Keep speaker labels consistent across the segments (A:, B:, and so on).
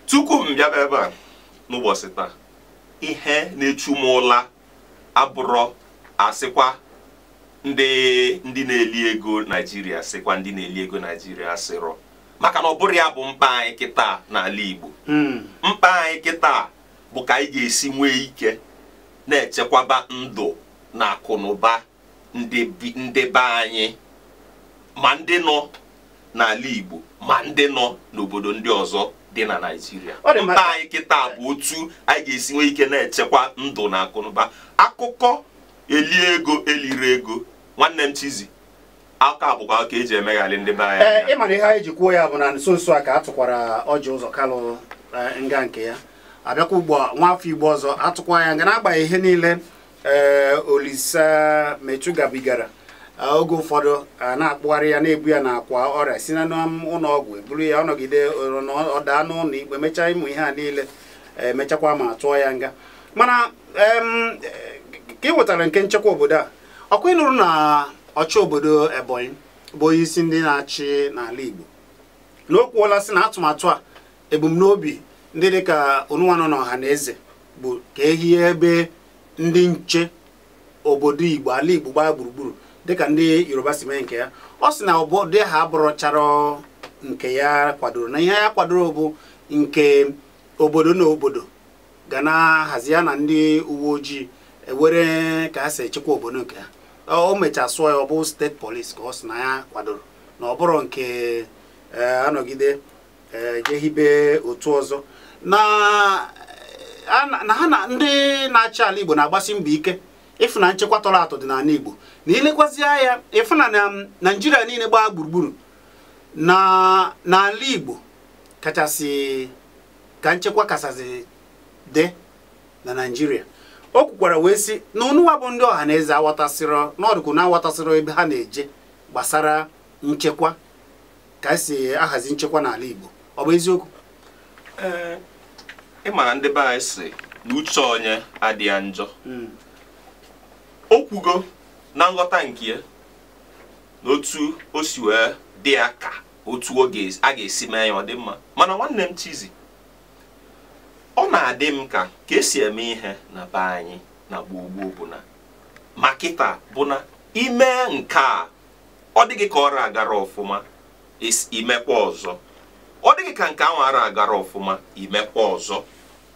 A: Tupu m bịaba ebe a n'ụbọchị taa, ihe na-echu m ụla abụrọ asịkwa ndị na-eli ego Naijiria, sịkwa ndị na-eli ego Naijiria asịrọ, maka na ọ bụrụ ya bụ mkpa anyị kịta n'ala Igbo. Mkpa anyị kịta bụ ka anyị ga-esi nwee ike na-echekwaba ndụ na akụnụba ndị be anyị, ma ndị nọ n'ala Igbo ma ndị nọ n'obodo ndị ọzọ dị na Naịjirịa. Mkpa anyị kịta bụ otu anyị ga-esi nwee ike na-echekwa ndụ na akụnụba. Akụkọ eli ego eliri ego, nwanne m Chizzy, aka bụkwa aka eji emeghalị ndị be anyị.
B: Ee, ịma na ihe anyị ji kwuo ya bụ na nso nso a ka a tụkwara Ọjị Ụzọ Kalụ nga nke ya, abịakwa ugbu a nwaafọ Igbo ọzọ atụkwa ya nga. N'agbanyeghị ihe niile ee Olisa Metu gabigara, oge ụfọdụ a na-akpụgharị ya, na-ebu ya n'akwa ọrịa si na ụlọ ọgwụ eburu ya, ọnọgide ọ daa n'ụlọ ikpe, mechaa ịmụ ihe a niile, emechakwa ma tụọ ya nga. Mana ka ị nwetara nke nchekwa obodo a, ọkwa ịnụrụ na ọchị obodo Ebonyi bụ onye isi ndị na-achị n'ala Igbo na o kwuola sị na atụmatụ a ebumnobi ndị dịka onụnwa nọ n'ọha na eze bụ ka ehie ebe ndị nche obodo Igbo, ala Igbo gbaa gburugburu dịka ndị Yoruba si mee nke ya. Ọ sị na obodo ha abụrọchara nke ya kwadoro, na ihe ya kwadoro bụ nke obodo na obodo ga na-ahazi ya na ndị uwe ojii ewere ka ha si echekwa obodo nke ha. O mechaa sụọ ya, ọ bụ steeti polisi ka ọ sị na ya kwadoro, na ọ bụrụ nke anọgide jehibe otu ọzọ. Na ha na ndị na-achị ala Igbo na-agbasi mbọ ike ịfụ na nchekwa tọrọ atọ dị n'ala Igbo, na ilekwazị anya ịfụ na Naịjirịa niile gbaa gburugburu na n'ala Igbo kachasị ka nchekwa kachasị dị na Naịjirịa. O kwukwara wee sị na ụnụnwa bụ ndị ọha na eze aghọtasịrọ n'ọdụkụ na aghọtasịrọ ebe ha na-eje gbasara nchekwa, ka esi ahazi nchekwa n'ala Igbo. Ọ bụ eziokwu?
A: Ee, ịma na ndị be anyị sị na uche onye adịghị njọ. O kwugo na nghọta nke ya na otu o si wee dị ya ka otu a ga-esi mee ya ọ dị mma. Mana nwanne m Chizzy, ọ na-adị m ka esi eme ihe na be anyị na gboo gboo bụ na ma kịta bụ na ime nke a ọ dịghị ka ọrụ agara ọfụma, imekwa ọzọ. Ọ dịghị ka nke ahụ ara agara ọfụma, imekwa ọzọ.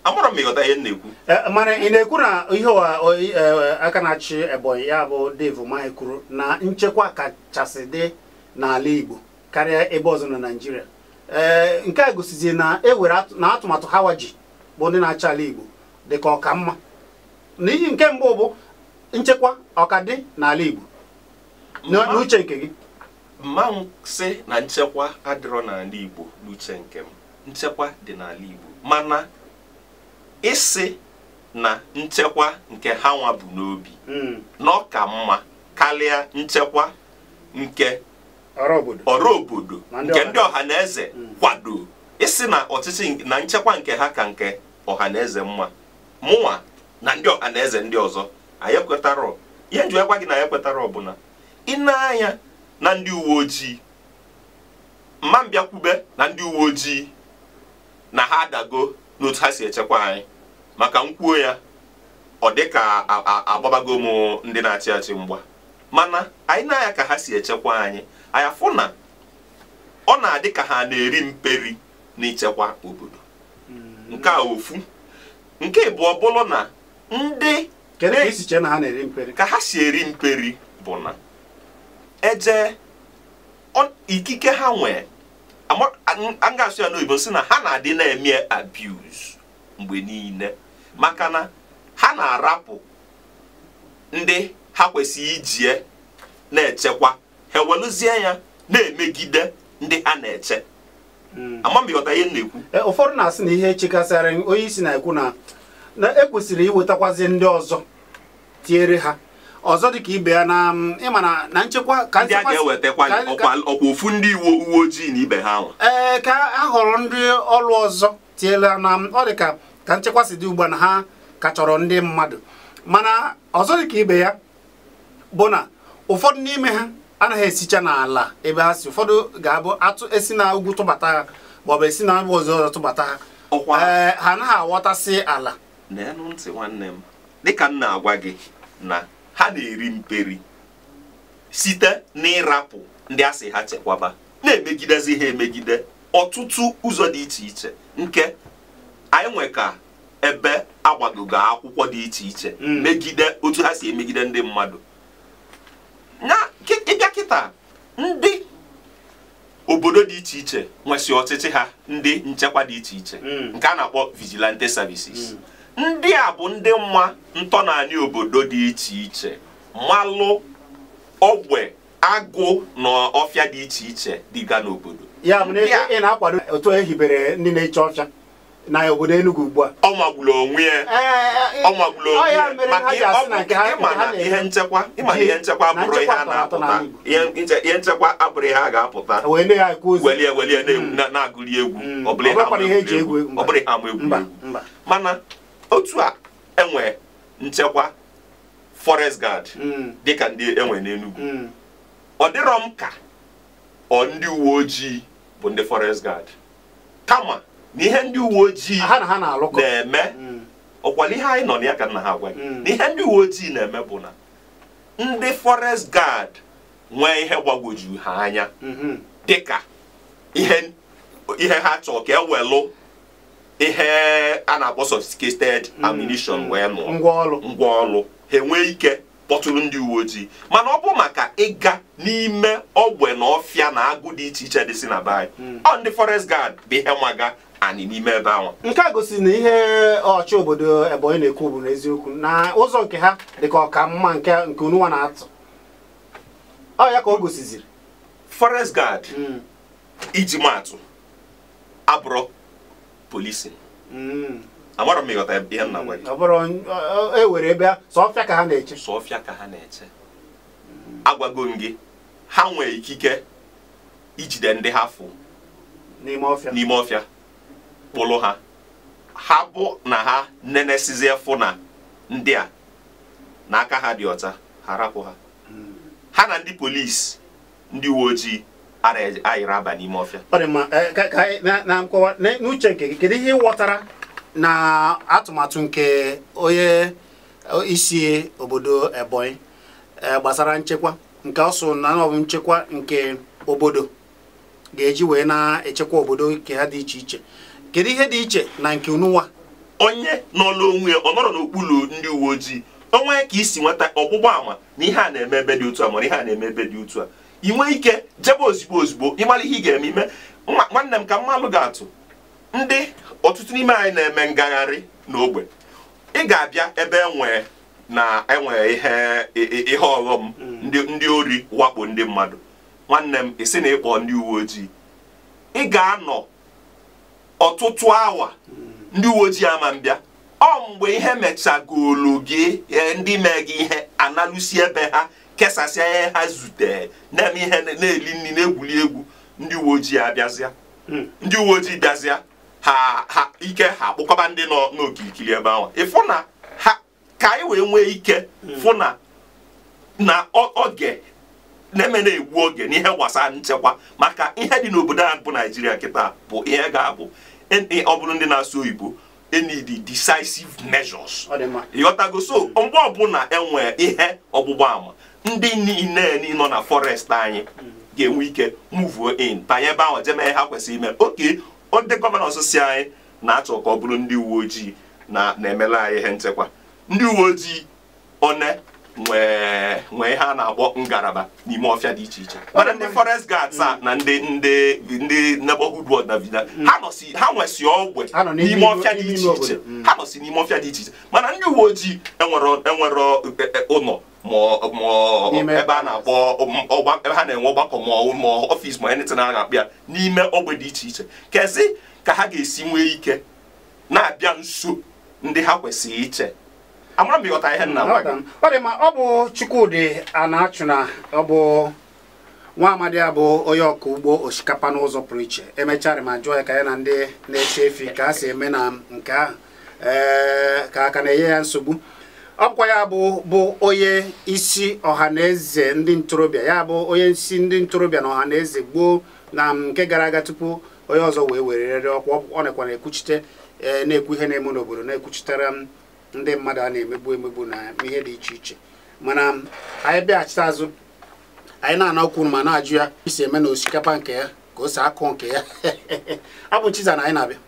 A: Amara m ịghọta ihe m na-ekwu.
B: Mana ị na-ekwu na ihe aka na-achị Ebonyi ya bụ Dave Umahi kwuru na nchekwa kachasị dị n'ala Igbo karịa ebe ọzọ na Naịjirịa. Ee, nke a gosizi na e were na atụmatụ Hawaji bụ ndị na-achị ala Igbo dị ka ọka mma. N'ihi nke mbụ bụ nchekwa ọka dị n'ala Igbo n'uche nke gị?
A: Mma m sị na nchekwa adịrọ n'ala Igbo n'uche nke m. Nchekwa dị n'ala Igbo, mana ịsị na nchekwa nke ha nwa bụ n'obi na ọ ka mma karịa nchekwa nke ọrụ obodo nke ndị ọha na eze kwado. Ịsị na ọchịchị na nchekwa nke ha ka nke ọha na eze mma, mụnwa na ndị ọha na eze ndị ọzọ anyị ekwetara. Ihe nji gwa gị na anyị ekwetara ọbụla ị na-anya na ndị uwe ojii, mma mbịakwube na ndị uwe ojii na ha adago n'otu ha si echekwa anyị, maka nkwuo ya ọ dị ka agbabago m ndị na-achị achị mgba. Mana anyị na-anya ka ha si echekwa anyị, anyị afụ na ọ na-adị ka ha na-eri mperi n'ichekwa obodo. Nke a ofu. Nke ịbụọ bụrụ na ndị ka ha si eri mperi bụ na eje ikike ha nwee, a ga-asụ ya n'oyibo sị na ha na-adị na-eme abuse mgbe niile, maka na ha na-arapụ ndị ha kwesịrị iji na-echekwa, ha eweluzie ya na-emegide ndị ha na-eche. Ama m ịghọta ihe m na-ekwu.
B: Ụfọdụ na-asị na ihe chekasịrị onye isi na-ekwu na ekwesịrị iwetakwazi ndị ọzọ tinyere ha ọzọ dịka ibe ya na ịma na nchekwa ka
A: ndị a ga-ewetakwa ọkwa ofu ndị uwe ojii na ibe ha nwa.
B: Ee, ka a họrọ ndị ọrụ ọzọ tinyere na ọ dị ka nchekwa si dị ugbu a na ha ka chọrọ ndị mmadụ. Mana ọzọ dịka ibe ya bụ na ụfọdụ n'ime ha anaghị esicha n'ala ebe ha si, ụfọdụ ga-abụ atụ esi na ugwu tụbata ha, maọbụ esi na mba ọzọ tụbata ha.
A: Ọkwa
B: Ha anaghị aghọtasị ala.
A: N'elu ntị nwanne m, dịka m na-agwa gị na ha na-eri mperi site n'ịrapụ ndị asị ha chekwaba, na-emegidezi ha emegide ọtụtụ ụzọ dị iche iche nke anyị nwe ka ebe agbagogo akwụkwọ dị iche iche megide otu ha si emegide ndị mmadụ. Na ịbịa kịta, ndị obodo dị iche iche nwesị ọchịchị ha, ndị nchekwa dị iche iche nke a na-akpọ vigilante services. Ndị a bụ ndị mma ntọnaanị obodo dị iche iche, malụ ogbe agụ na ọfịa dị iche iche dịga n'obodo.
B: Ya bụ na
A: Ndị a-
B: ị na-akwado otu e hibere ndị na-eche ọfịa na obodo Enugu ugbu a?
A: Ọ magburu onwe ya, ọ magburu
B: Ọ
A: onwe
B: ya
A: ya
B: mere ha
A: maka
B: ji asị na nke ha
A: ịma
B: nke ha
A: na
B: na-eme.
A: ihe nchekwa, ịma na ihe nchekwa
B: Na
A: abụrụ ihe a
B: nchekwa tọrọ atọ
A: na-apụta
B: n'ala Igbo.
A: ihe nchekwa abụrụ ihe a ga-apụta
B: Wee na ya ekwu ozi.
A: Welie welie na-agụli egwu. Ọ bụrụ
B: Ọ
A: ihe ama
B: bụrụkwana ihe eji
A: egwuregwu.
B: egwu egwu.
A: Ọ bụrụ ihe ama
B: Mba,
A: egwuregwu.
B: mba.
A: Mana otu a enwe nchekwa forest guard dịka ndị enwe n'Enugu, ọ dịrọ m ka ọ ndị uwe ojii bụ ndị forest guard, kama na ihe ndị uwe ojii
B: Ha na ha na-alụkọ.
A: na-eme, ọkwala ihe anyị nọ na ya ka nna ha agwa gị, na ihe ndị uwe ojii na-eme bụ na ndị forest guard nwee ihe gbagwoju ha anya, dịka ihe ha chọọ ka ewelụ ihe a na-akpọ sophisticated ammunition wee nụọ
B: Ngwa ọrụ.
A: Ngwa ọrụ, ha enwee ike kpọtụrụ ndị uwe ojii. Mana ọ bụ maka ịga n'ime ogbe na ọfịa na agụ dị iche iche dị si na be anyị, ọ ndị forest guard bụ ihe nwaga anyị n'ime ebe ahụ.
B: Nke a gosiri na ihe ọchị obodo Ebonyi na-ekwu bụ n'eziokwu, na ụzọ nke ha dị ka ọka mma nke unuwa na-atụ ọ ya ka o gosiziri.
A: Forest guard, iji maatụ, abụrọ policing. Amarọ m ịghọta ihe m na-agwa gị.
B: Ọ bụrụ e were ebe sọ ọfịa ka ha na-eche.
A: Sọ ọfịa ka ha na-eche. Agwago m gị, ha nwee ikike ijide ndị ha fụ
B: n'ime ọfịa.
A: N'ime ọfịa, kpụlụ ha. Ha bụ na ha nenesizie fụ na ndị a na aka ha dị ọcha, ha rapụ ha. Ha na ndị polisi, ndị uwe ojii ara ayịrị aba n'ime ọfịa.
B: Ọ dị mma. Ka anyị na nkọwa n'uche nke gị, kedu ihe ị ghọtara na atụmatụ nke onye isi obodo Ebonyi gbasara nchekwa, nke ọ sụ na ọ bụ nchekwa nke obodo ga-eji wee na-echekwa obodo nke ha dị iche iche? Kedu ihe dị iche na nke unuwa?
A: Onye nọ n'onwe ya, ọ nọrọ n'okpuru ndị uwe ojii, onwe ka isi nweta ọgbụgba ama na ihe a na-eme ebe dị otu a, mana ihe a na-eme ebe dị otu a, ị nwee ike jebe ozigbo ozigbo ịmara ihe ị ga-eme ime. Nwanne m, ka mmalụ ga-atụ, ndị ọtụtụ n'ime anyị na-eme ngagharị n'ogbe, ị ga-abịa ebe enwe na enwe ihe ọghọm, ndị ori wakpo ndị mmadụ, nwanne m, ị sị na ịkpọ ndị uwe ojii, ị ga-anọ ọtụtụ awa, ndị uwe ojii ama mbịa. Ọ mgbe ihe mechagolu gị, ndị mee gị ihe analụsi ebe ha kesasịa ihe ha zute, na-eme ihe, na-eli nri, na-egwuli egwu, ndị uwe ojii abịazịa. Ndị uwe ojii bịazịa, ha ike ha akpụkọba ndị nọ n'okirikiri ebe ahụ, ịfụ na ha ka anyị wee nwee ike fụ na oge na-eme na-egbu oge n'ihe gbasara nchekwa, maka ihe dị n'obodo a bụ Naijiria kịta bụ ihe ga-abụ ọ bụrụ ndị na-asụ oyibo enidi decisive measures.
B: Ọ dị mma.
A: Ịghọtago? So mgbe ọbụla enwe ihe ọgbụgba ama, ndị niile nọ na forest anyị ga-enwe ike move in, banye ebe ahụ, jee mee ihe ha kwesịrị ime. Oke ndị governors si anyị na-achọ ka ọ bụrụ ndị uwe ojii na na-emere anyị ihe nchekwa, ndị uwe ojii one nwee ihe a na-akpọ ngalaba n'ime ọfịa dị iche iche, mana ndị forest guards a na ndị neighborhood watch na vigilante, ha nọsi, ha nwesi ogbe
B: Ha nọ n'ime
A: n'ime ọfịa dị
B: ime
A: iche
B: obodo.
A: iche. Ha nọsi n'ime ọfịa dị iche iche, mana ndị uwe ojii enwero ụlọ ma
B: N'ime
A: ebe a na-akpọ ọgba, ebe ha na-enwe ọgbakọ ma office ma anything a na-akpọ ya n'ime ogbe dị iche iche. Kezi ka ha ga-esi nwee ike na-abịa nso ndị ha kwesịrị iche? Amara m ịghọta ihe m na-agwa gị.
B: Ọ dị mma. Ọ bụ Chukwudị Anachuna, ọ bụ nwa amadi a bụ onye ọkọ ugbo osikapa n'ụzọ pụrụ iche. Emechara ma jụọ ya ka ya na ndị na-eche efi ka ha si eme na nke ahụ, ee, ka aka na-enye ya nsogbu. Ọ bụkwa ya bụ onye isi ọha na eze ndị ntorobịa, ya bụ onye isi ndị ntorobịa na ọha na eze gboo na nke gara aga tupu Onye ọzọ wee werere ọkwa. Ọ nakwa na-ekwuchite, na-ekwu ihe na-eme n'obodo, na-ekwuchitere m ndị mmadụ a na-emegbu emegbu na ihe dị iche iche. Mana anyị bịaghachite azụ, anyị na-ana okwu ma na-ajụ ya isi eme na osikapa nke ya ka o si akụ nke ya. Abụ Chiza na anyị na-abịa.